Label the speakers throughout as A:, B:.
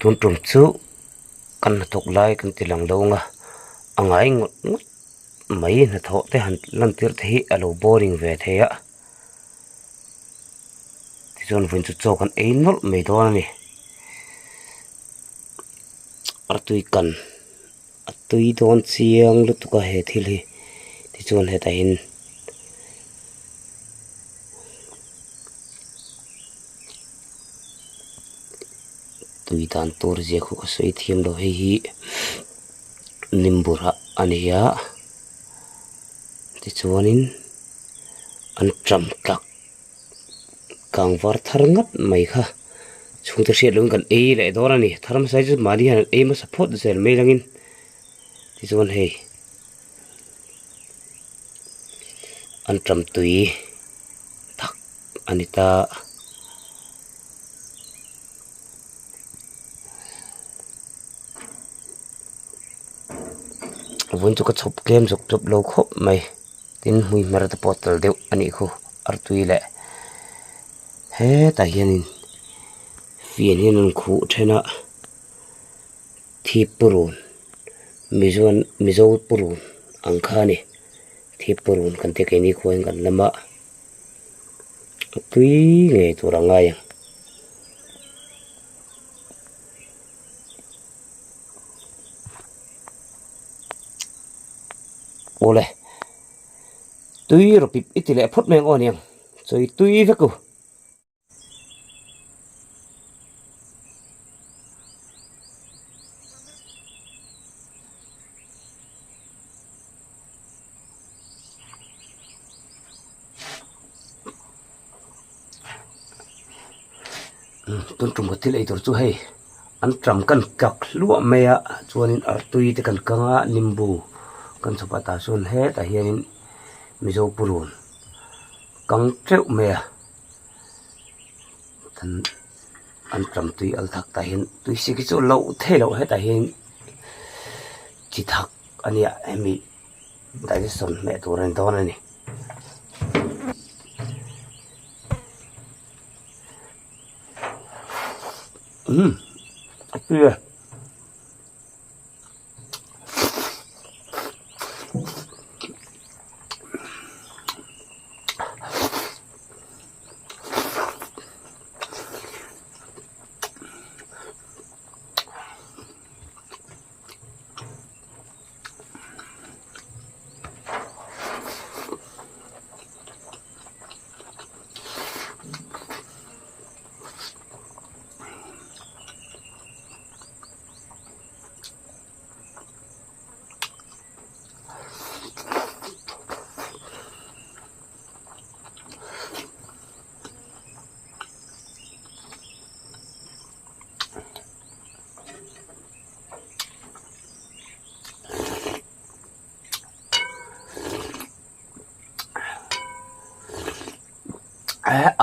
A: Tun tum chu kan hnathawk lai kan ti lang lo ang a, a ngai ngawt ngawt mai hnathawh te han lan tir te hi a lo boring ve thei a. Tichuan vawiin chu chaw kan ei nawlh mai dawn a ni. Artui kan a tui dawn chiang lutuk a he thil hi tichuan hetah hian tui dan tur zia khu ka sawi thiam lo hei hi nimbura a ni a tichuanin an ṭam tlak. Kang var thar ngat mai kha chhungte hriat loin kan ei leh dawn a ni thar hmasa hi chu mahni hian an ei hmasa phawt zel mai langin tichuan hei an ṭam tui tak a ni ta. Vawiin chu ka chhawp tlem zawk chawp lo khawp mai. Tin hmui hmer te pawh tel deuh a nih khu artui leh hetah hianin fian hian an khuh then a thip purun mizoan mizo purun ang kha a ni thip purun kan tih keini khuain kan lam a a tui ngei tur a ngai ang. Awle tui rawh pip i ti leh phawt mai ang aw aniang chawi tui vek u. Tun tum ka thil ei tur chu hei an ṭam kan tlak hluah mai a chuanin artui te kan kang a nimbu kan chhawp a tah chuan hetah hianin mizo purun kang teuh mai a an ṭam tui al thak tah hian tui sik hi chu loh theih loh hetah hian chi thak a nia hemi digestion hmeh tur a ni dawn a ni. Umm a tui e.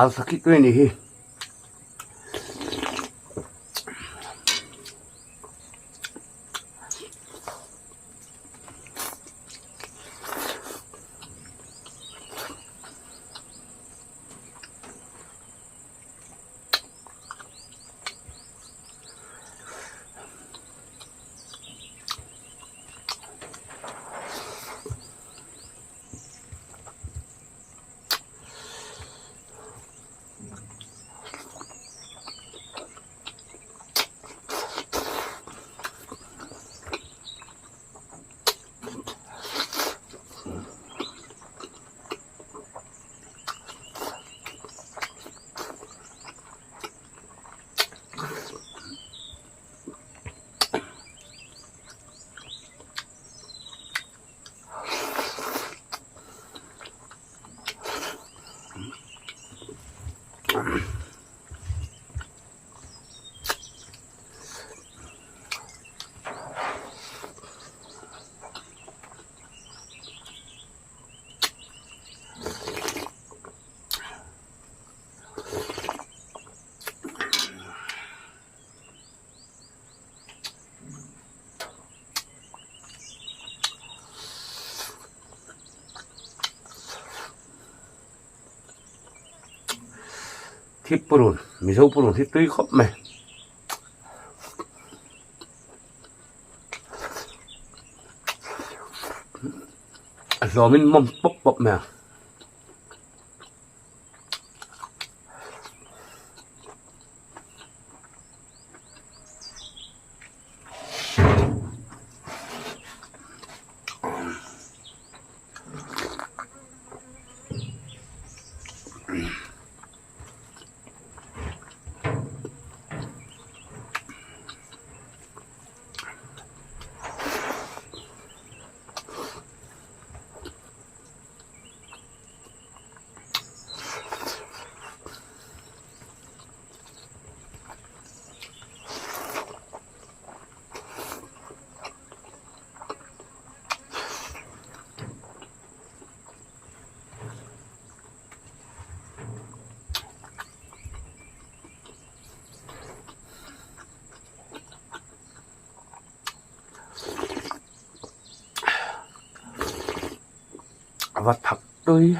A: Alpha ki tui ni hi. Thip purun, Mizo purun hi tui khawp mai. hlawmin mawm pawp pawp mai ang. A va thak tui.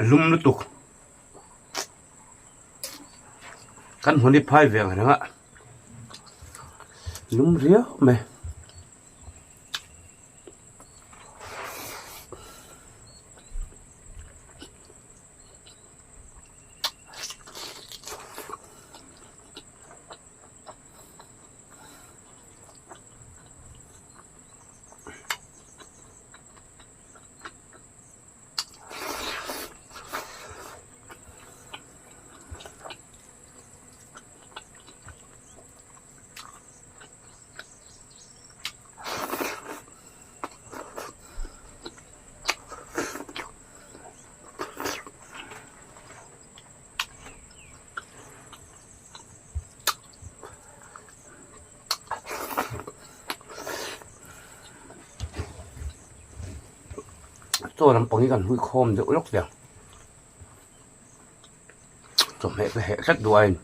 A: A lum lutuk kan hmun hi phai ve ang reng a lum riau mai. Chaw lampang hi kan hui khawm deuh lawk sia chawhmeh ka heh tlat duh a in.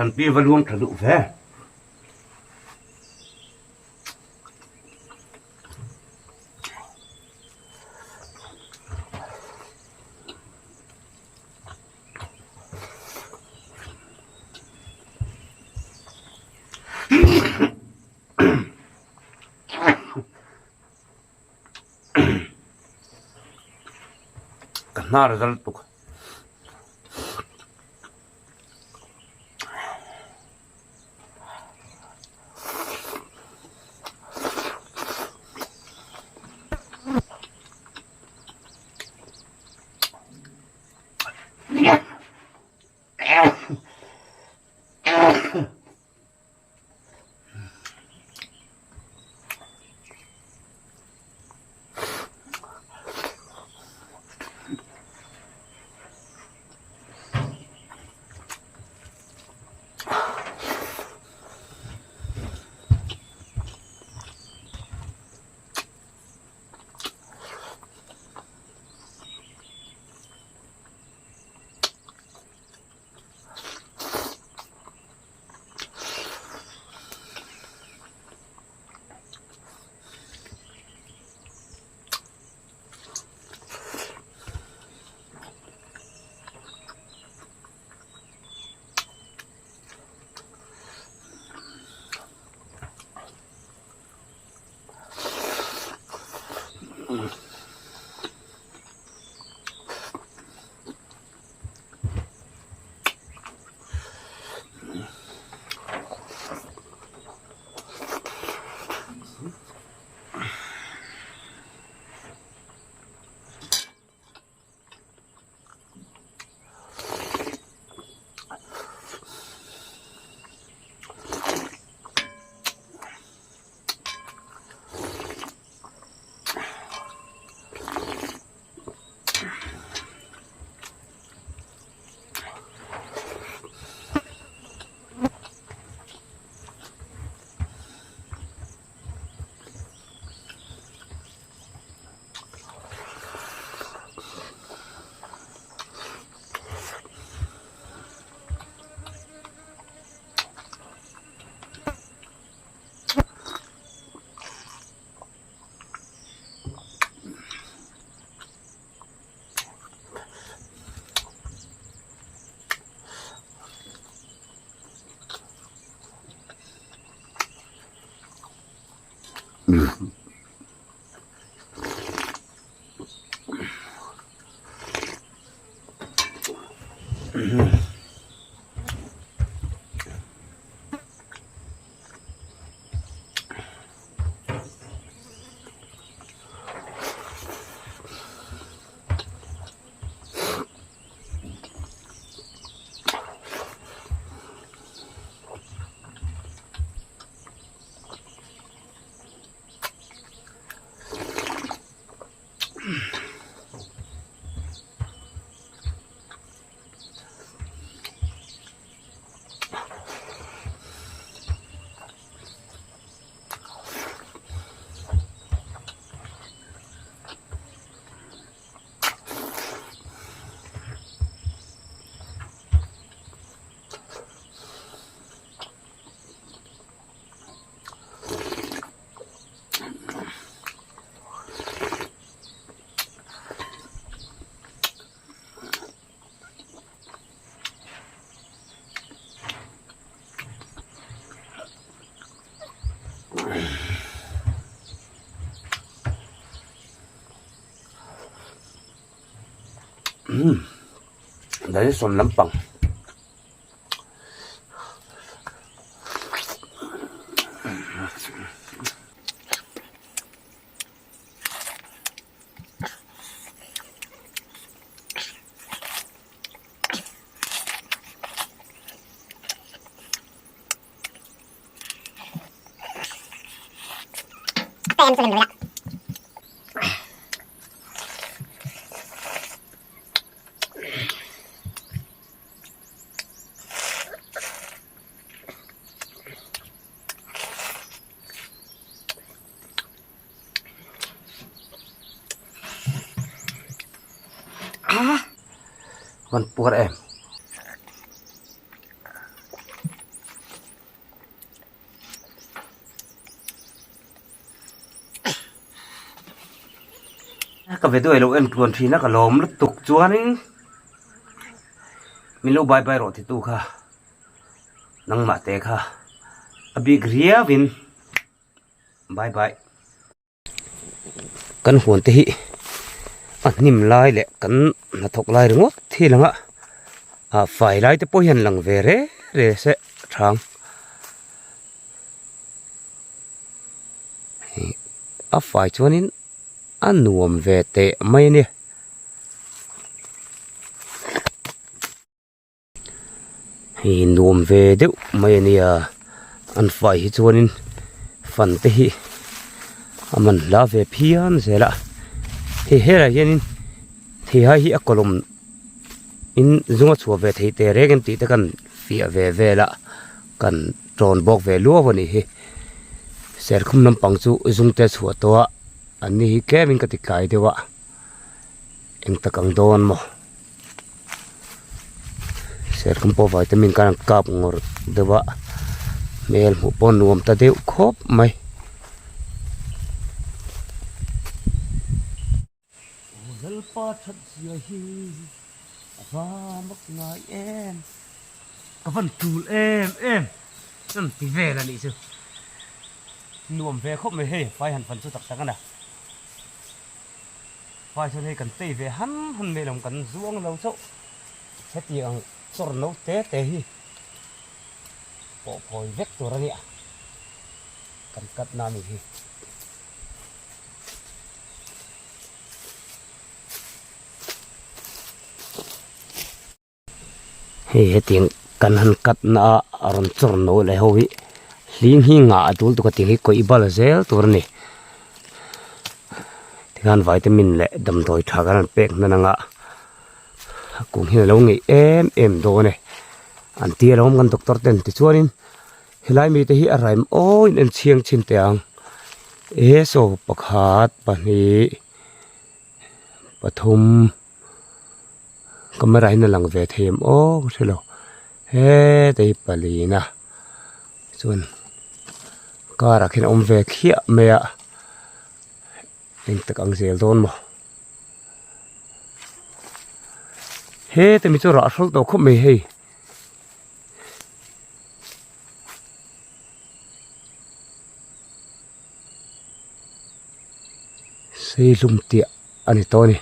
A: Thanpi va luang tha duh ve. Ka hnar zal tuk. Digestion lampang. Van puar em. Ka video ilo en tluan thin a ka lawm lutuk chuanin min lo bye bye rawh ti tu kha nangmah te kha a bik riau in bye bye. Kan huan te hi a hnim lai leh kan hnathawk lai ringawt hi lang a ah fai lai te pawh hian lang ve re re se thang a fai chuanin a nuam ve teh mai a ni. Hei nuam ve deuh mai a nia an fai hi chuanin fan te hi a man hla ve phian zel a hei helaiah hianin theihai hi a kawlawm in zunga chhuah ve theih teh reng em tih te kan fiah ve vel a kan tawn bawk ve luau a nih hi serkhum lampang chu zungte a chhuah tawh a an ni hi tlemin ka ti tlai deuh a eng tak ang dawn maw. Serthlum pawh vitamin khan an kap ngawr deuh a hmel hmuh pawh nuam ta deuh khawp mai. Lalpa that zia hi a va mak ngai em ka van tul em em chuan ti vel a nih chu nuam ve khawp mai hei fai han fan chu tak tak a na. Vai chuan hei kan tei ve han han mai lo kan zuang lo chauh heti ang chawr no te te hi pawh phawi vek tur a nia kan cut na a nih hi. Hei hetiang kan han cut na a a rawn chawr no leh ho hi hling hi ngah a tul tuk a tih hi kawih bal zel tur a ni tikhan vitamin leh damdawi tha kan han pek hnan anga a kum hian alo ngeih em em dawn e an tia lo awm kan doctor ten tichuanin helai mite hi a raim awiin en chhiang chhin teh ang e saw pakhat pahnih pathum. Camera in a lang ve thei em aw ka hre lo heta hi palian a chuan car ah khian a awm ve thliah mai a eng tak ang zel dawn maw heta mi chu rah hrawlh tawh khawp mai hei. Sei hlum tiah a ni tawh a ni.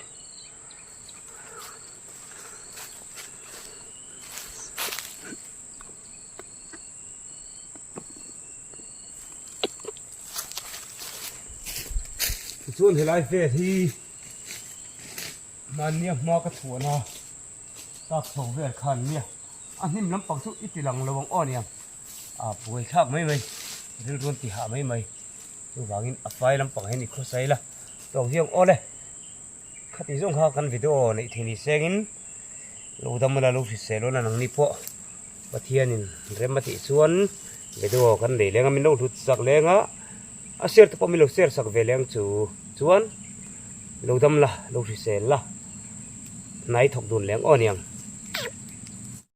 A: Tichuan helai vel hi mahnia hma ka chhuahna tak chho vel khan nia a hnim lampang chu i ti lang lo ang aw aniang a buai thlak mai mai rilru an ti hah mai mai chuvangin a fai lampang hian i khawsa ila tawng hiang aw le khati zawng kha kan video neih thei ni sengin lo dam ula lo hrisel ula nangni pawh Pathianin rem a tih chuan video kan nei leng a min lo hlut sak leng a a share te pawh min lo share sak ve leng chu chuan lo dam la lo hrisel la hnai thawk dun leng aw aniang.